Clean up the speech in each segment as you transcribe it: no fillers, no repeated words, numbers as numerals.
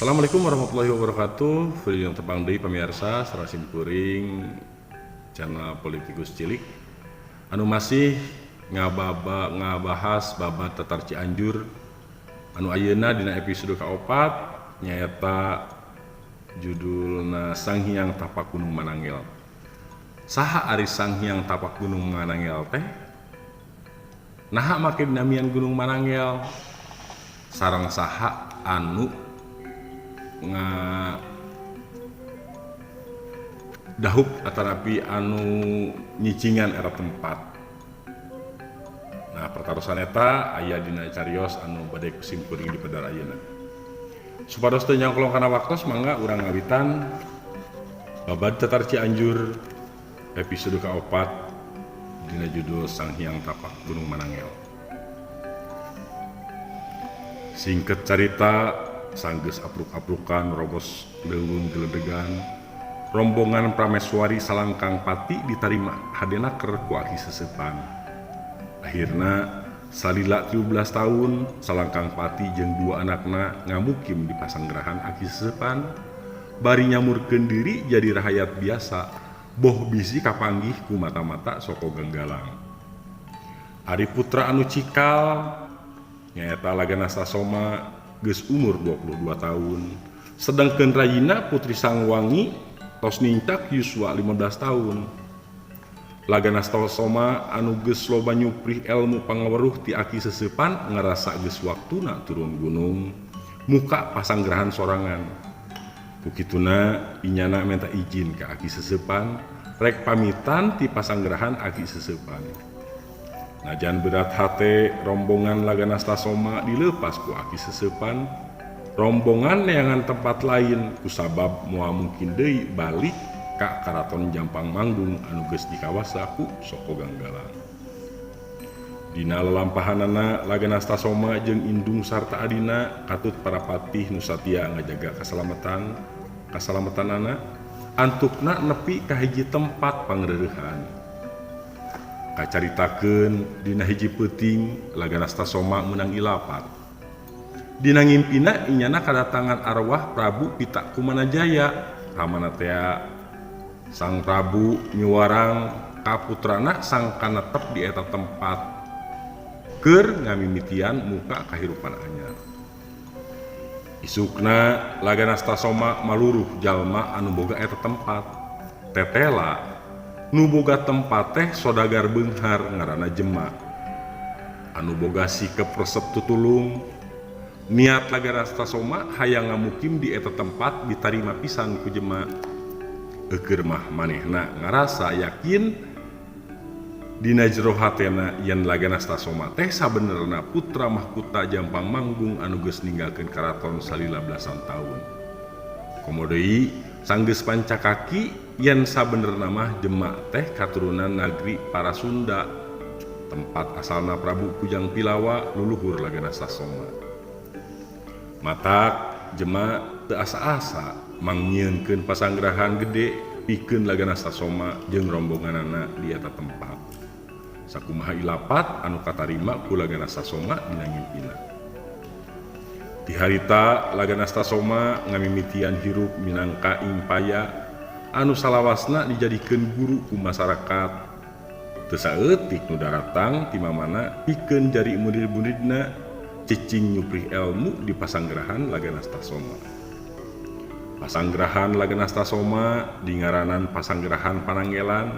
Assalamualaikum warahmatullahi wabarakatuh. Wilujeng tepang deui, pamirsa, sareng simkuring, channel Politikus Cilik anu masih ngababa ngabahas babad Tatar Cianjur, anu ayeuna dina episode kaopat, nyaeta judulna Sang Hyang Tapak Gunung Manangel. Saha ari Sang Hyang Tapak Gunung Manangel teh? Naha make dinamian Gunung Manangel? Sareng saha anu nga dahup atanapi anu nyicingan eta tempat? Nah, pertarosan eta aya dina carios anu bade ku simkuring di pedar ayeuna. Supados teu nyangklong kana waktos, mangga urang ngawitan babad Tatar Cianjur episode kaopat dina judul Sang Hyang Tapak Gunung Manangel. Singkat carita, sanggeus apruk-aprukan robos leuweung geledegan, rombongan Prameswari Salangkang Pati ditarima hadena ker ku Aki Sesepan. Akhirna salila 13 tahun Salangkang Pati jeung dua anakna ngamukim di pasanggerahan Aki Sesepan, bari nyamurkeun diri jadi rahayat biasa, boh bisi kapanggih ku mata-mata Soko Ganggalang. Ari putra anu cikal, nyaeta Laganasta Soma, geus umur 22 tahun, sedangkan rayina Putri Sangwangi tos nincak yuswa 15 tahun. Laganasta Soma anu geus loba nyuprih ilmu pangaweruh ti Aki Sesepan ngerasa geus waktuna turun gunung muka pasanggerahan sorangan. Ku kituna inyana minta izin ke Aki Sesepan, rek pamitan ti pasanggerahan Aki Sesepan. Najan berat hate, rombongan Laganasta Soma dilepas ku Aki Sesepan. Rombongan neangan tempat lain kusabab moal mungkin deui balik ka Karaton Jampang Manggung anu geus dikawasa ku Soko Ganggalang. Dina lalampahanana, Laganasta Soma jeung indung sarta adina katut para patih nu satia ngajaga kasalamatanana, antukna nepi ka hiji tempat pangreurehan. Kacaritakeun, dina hiji peuting Laganasta Soma meunang ilapat. Dina ngimpina inyana kadatangan arwah Prabu Pita Kumanajaya, ramana tea. Sang Prabu nyuwarang ka putrana sangkan netep di eta tempat keur ngamimitian muka kahirupan anyar. Isukna Laganasta Soma maluruh jalma anu boga eta tempat. Tetela nu boga tempat teh sodagar beunghar ngaranna Jema, anu boga sikep resep tutulung. Niat Laganasta Soma hayang ngamukim di eta tempat ditarima pisan ku Jema. Eukeur mah manehna ngarasa yakin dina jero hatena yen Laganasta Soma teh sabenerna putra mahkota Jampang Manggung anu geus ninggalkeun karaton salila belasan tahun. Komo deui sanggeus pancakaki yen sabenerna mah Jema teh katurunan nagri Parasunda, tempat asalna Prabu Kujang Pilawa, luluhur Laganasta Soma. Matak Jema teu asa-asa mangnyieunkeun pasanggerahan gede pikeun Laganasta Soma jeung rombonganana di eta tempat, sakumaha ilapat anu katarima ku Laganasta Soma dina ngimpina. Ti harita Laganasta Soma ngamimitian hirup minangka impaya anu salawasna dijadikeun guru ku masyarakat. Teu saeutik nu daratang ti mamana pikeun jari murid-muridna, cicing nyuprih ilmu di pasanggerahan Laganasta Soma. Pasanggerahan Laganasta Soma dingaranan Pasanggerahan Pananggelan.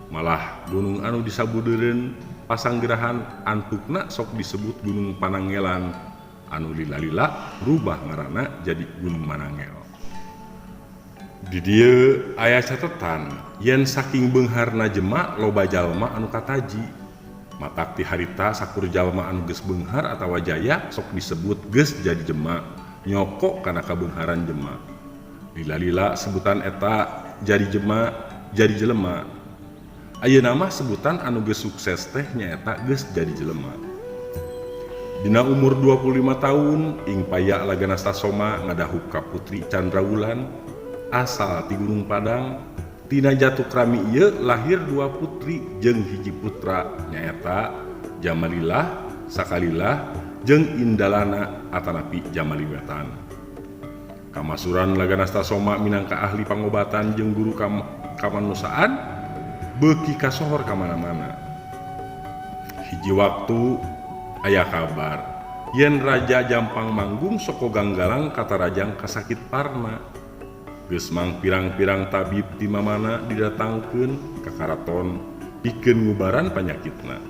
Malah gunung anu disabudeureun pasanggerahan antukna sok disebut Gunung Pananggelan, anu lila-lila rubah ngaranna jadi Gunung Manangel. Di dieu aya catetan yen saking beungharna Jema, loba jalma anu kataji. Matak ti harita sakur jalma anu geus beunghar atawa jaya sok disebut geus jadi Jema, nyoko kana kabeungharan Jema. Lila-lila sebutan eta jadi Jema jadi jelema. Ayeuna mah sebutan anu geus sukses teh nyaeta geus jadi jelema. Dina umur 25 tahun ing paya Laganasta Soma ngadahup ka Putri Chandrawulan asal ti Gunung Padang. Tina jatukrami ieu lahir dua putri jeung hiji putra, nyaeta Jamalilah, Sakalilah, jeung Indalana atanapi Jamaliwetan. Kamasuran Laganastasoma minangka ahli pangobatan jeung guru kamanusiaan beuki kasohor ka mana-mana. Hiji waktu aya kabar yen Raja Jampang Manggung Soko Ganggalang katarajang kasakit parna. Geus mang pirang-pirang tabib ti mamana didatangkeun ka karaton pikeun ngubaran panyakitna.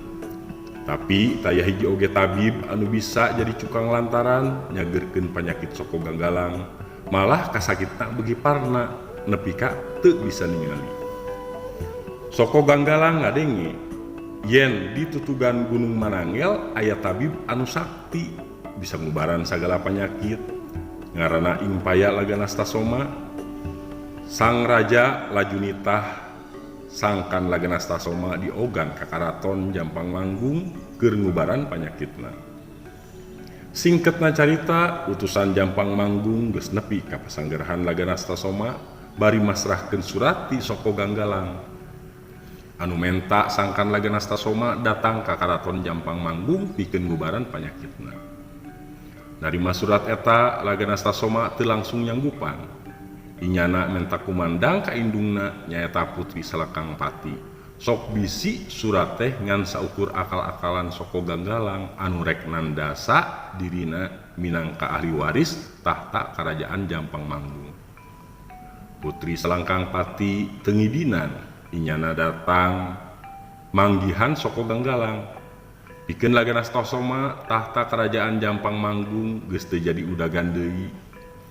Tapi taya hiji oge tabib anu bisa jadi cukang lantaran nyageurkeun panyakit Soko Ganggalang, malah kasakitna beuki parna nepi ka teu bisa ningali. Soko Ganggalang ngadenge yen di tutugan Gunung Manangel aya tabib anu sakti bisa ngubaran sagala panyakit. Ngaranna Ing Paya Laganastasoma. Sang raja laju nitah sangkan Laganastasoma diogan ka karaton Jampang Manggung keur ngubaran panyakitna. Singketna carita, utusan Jampang Manggung geus nepi ka pasanggerahan Laganastasoma bari masrahkeun surat ti Soko Ganggalang. Anu menta sangkan Laganastasoma datang ka karaton Jampang Manggung pikeun ngubaran panyakitna. Narima surat eta, Laganastasoma teu langsung nyanggupan. Inyana menta kumandang ka indungna nyaeta Putri Salakang Pati. Sok bisi surat teh ngan saukur akal-akalan Soko Ganggalang anu rek nandasa dirina minangka ahli waris tahta kerajaan Jampang Manggung. Putri Salangkang Pati teu ngidinan, inyana datang manggihan Soko Ganggalang. Pikeun Laganastasoma tahta kerajaan Jampang Manggung geus teu jadi udagan deui.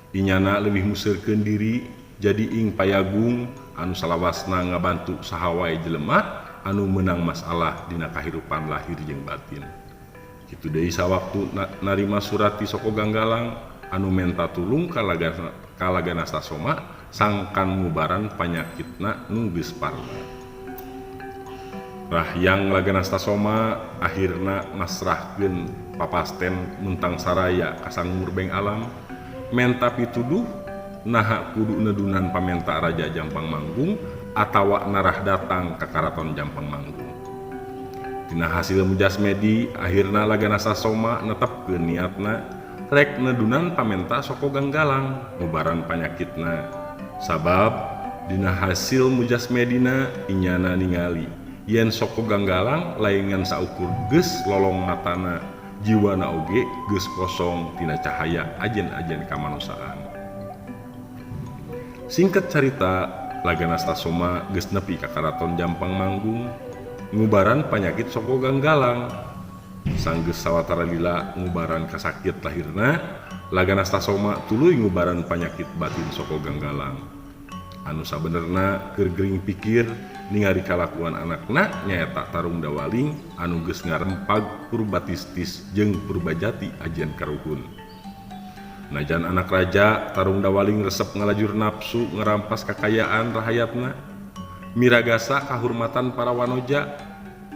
Inyana leuwih museurkeun diri jadi ing payagung anu salawasna ngabantu saha wae jelema anu meunang masalah dina kahirupan lahir jeung batin. Kitu deui sawaktu narima surat ti Soko Ganggalang anu menta tulung ka Laganastasoma sangkan ngubaran panyakitna nu geus parna. Rahyang Laganastasoma akhirna masrahkeun papasten muntang saraya ka Sang Murbeng Alam menta pituduh naha kudu nedunan pamenta Raja Jampang Manggung atawa narah datang ka karaton Jampang Manggung. Tina hasil mujasmedi akhirna Laganastasoma netepkeun niatna rek nedunan pamenta Soko Ganggalang ngubaran panyakitna. Sabab dina hasil mujasmedina inyana ningali yen Soko Ganggalang lain ngan saukur geus lolong matana, jiwana oge geus kosong tina cahaya ajen-ajen kamanusiaan. Singkat carita, Laganastasoma geus nepi ka karaton Jampang Manggung ngubaran panyakit Soko Ganggalang. Sanggeus sawatara lila ngubaran kasakit lahirna, Laganastasoma tuluy ngubaran panyakit batin Soko Ganggalang. Anu sabenerna keur gering pikir ningali kalakuan anakna nyaeta Tarung Dawaling anu geus ngarempag Purbatistis jeung Purbajati ajian karuhun. Najan anak raja, Tarung Dawaling resep ngalajur nafsu ngerampas kakayaan rahayatna, miragasa kahurmatan para wanoja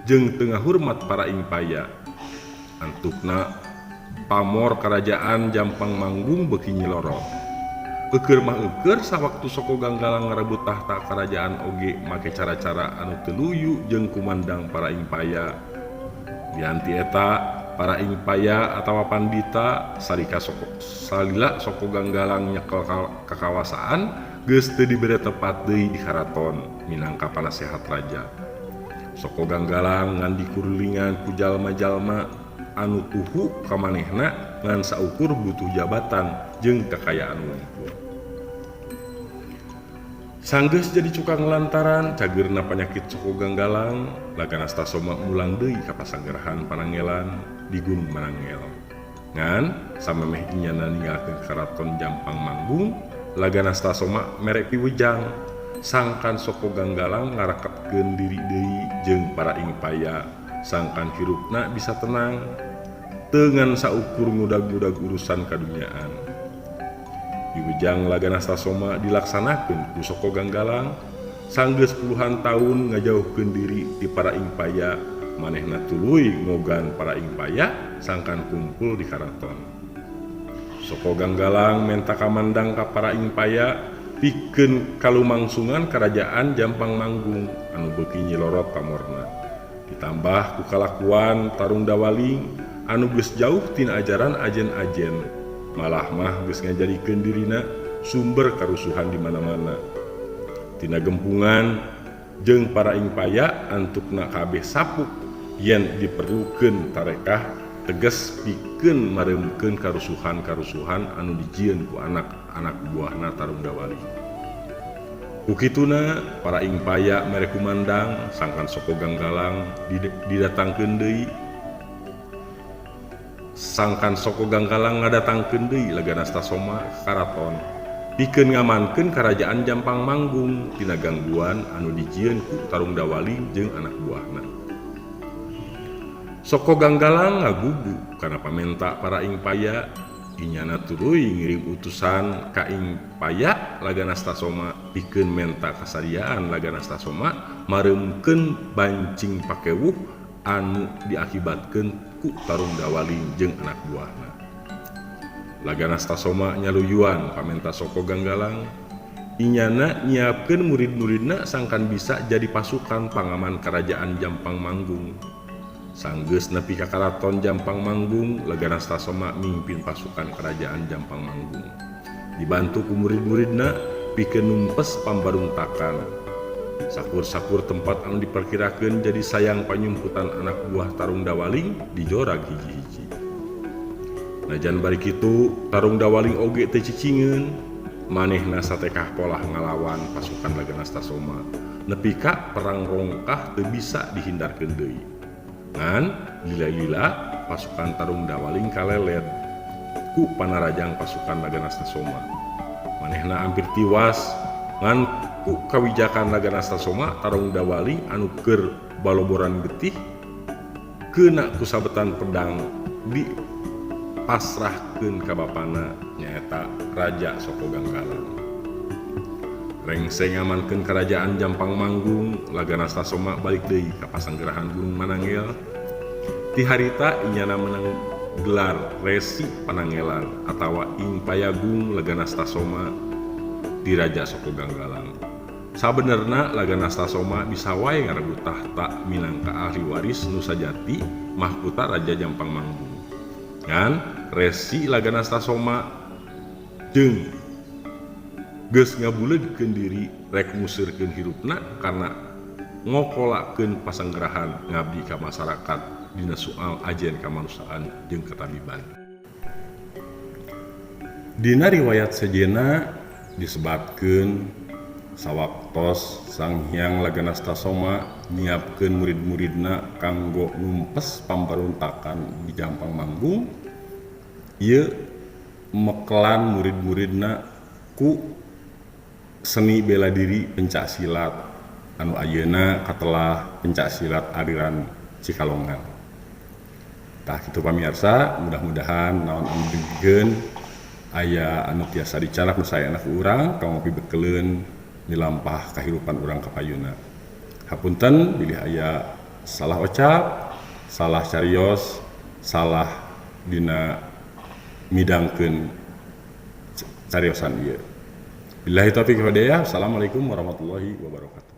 jeung teu ngahurmat para ingpaya. Antukna pamor kerajaan Jampang Manggung beuki nyilorot. Eukeur mah eukeur sawaktu Soko Ganggalang ngarebut tahta kerajaan oge make cara-cara anu teu luyu jeung kumandang para ingpaya. Dianti eta para ingpaya atawa pandita salika Soko salila Soko Ganggalang nyekel kakawasaan geus teu dibere tepat deui di karaton minangka panasehat raja. Soko Ganggalang ngan dikurulingan ku jalma-jalma anu tuhu ka manehna ngan saukur butuh jabatan jeung kakayaan wungkul. Sanggeus jadi cukang lantaran cageurna panyakit Soko Ganggalang, Laganastasoma mulang deui ka pasanggerahan Panangelan di Gunung Manangel. Ngan samemeh inyana ninggalkeun karaton Jampang Manggung, Laganastasoma mere piwejang sangkan Soko Ganggalang ngaraketkeun diri deui jeung para ingpaya, sangkan hirupna bisa tenang teu ngan saukur ngudag-ngudag urusan kadunyaan. Piwejang Laganastasoma dilaksanakeun ku Soko Ganggalang sanggeus puluhan tahun ngajauhkeun diri ti para ingpaya, manehna tuluy ngogan para ingpaya sangkan kumpul di karaton. Soko Ganggalang menta kamandang ka para ingpaya pikeun kalumangsungan kerajaan Jampang Manggung anu beuki nyilorot pamorna. Ditambah ku kalakuan Tarung Dawaling anu geus jauh tina ajaran ajen-ajen, malah mah geus ngajadikeun dirina sumber karusuhan di mana-mana. Tina gempungan jeung para ingpaya antukna kabeh sapuk yen diperlukeun tarekah teges pikeun mareumkeun karusuhan-karusuhan anu dijieun ku anak-anak buahna Tarung Dawaling. Ku kituna para ingpaya mere kumandang sangkan Soko Ganggalang didatangkeun deui sangkan Soko Ganggalang ngadatangkeun deui Laganasta Soma ka karaton pikeun ngamankeun karajaan Jampang Manggung tina gangguan anu dijieun ku Tarung Dawaling jeung anak buahna. Soko Ganggalang ngagugu kana pamenta para ingpaya inyana tuluy ngirim utusan ka ingpaya Laganasta Soma pikeun menta kasadiaan Laganasta Soma mareumkeun bancing pakewuh anu diakibatkeun ku Tarung Dawaling jeung anak buahna. Laganasta Soma nyaluyuan pamenta Soko Ganggalang inyana nyiapkeun murid-muridna sangkan bisa jadi pasukan pangaman kerajaan Jampang Manggung. Sanggeus nepi ka karaton Jampang Manggung, Laganasta Soma mimpin pasukan kerajaan Jampang Manggung. Dibantu ku murid-muridna pikeun numpes pambaruntakan. Sakur-sakur tempat anu diperkirakeun jadi sayang panyumputan anak buah Tarung Dawaling dijorag hiji-hiji. Najan bari kitu, Tarung Dawaling oge teu cicingeun, manehna satekah polah ngalawan pasukan Laganasta Soma. Nepi ka perang rongkah teu bisa dihindarkeun deui. Ngan lila-lila pasukan Tarung Dawaling kalelet ku panarajang pasukan Laganasta Soma. Manehna hampir tiwas ngan ku kawijakan Laganasta Soma Tarung Dawaling anu keur baloboran getih keuna ku sabetan pedang dipasrahkeun ka bapana nyaeta Raja Soko Ganggalang. Rengse ngamankeun kerajaan Jampang Manggung, Laganasta Soma balik deui ka pasanggerahan Gunung Mananggel. Ti harita inyana menang gelar Resi Pananggelan atawa Ing Payagung Laganasta Soma di Raja Soko Ganggalang. Sabenerna Laganasta Soma bisa wae ngarebut tahta minangka ahli waris nu sajati mahkota Raja Jampang Manggung. Ngan Resi Laganasta Soma jeung geus ngabuleudkeun diri rek museurkeun hirupna karena ngokolakeun pasanggerahan ngabdi ka masyarakat dina soal ajen kamanusiaan jeung katabiban. Dina riwayat sejenna disebatkeun sawaktos Sang Hyang Laganasta Soma nyiapkeun murid-muridna kanggo numpes pambaruntakan di Jampang Manggung, ieu mekelan murid-muridna ku seni bela diri pencak silat anu ayeuna katelah pencak silat aliran Cikalongan. Tah kitu pamirsa, mudah-mudahan naon anu dugikeun aya anu tiasa dicanak nu saena ku urang kanggo pibekeleun milampah kahirupan urang kapayuna. Hapunten bilih aya salah ocap, salah carios, salah dina midangkeun cariosan ieu. Billahi taufiq hidayah. Assalamualaikum warahmatullahi wabarakatuh.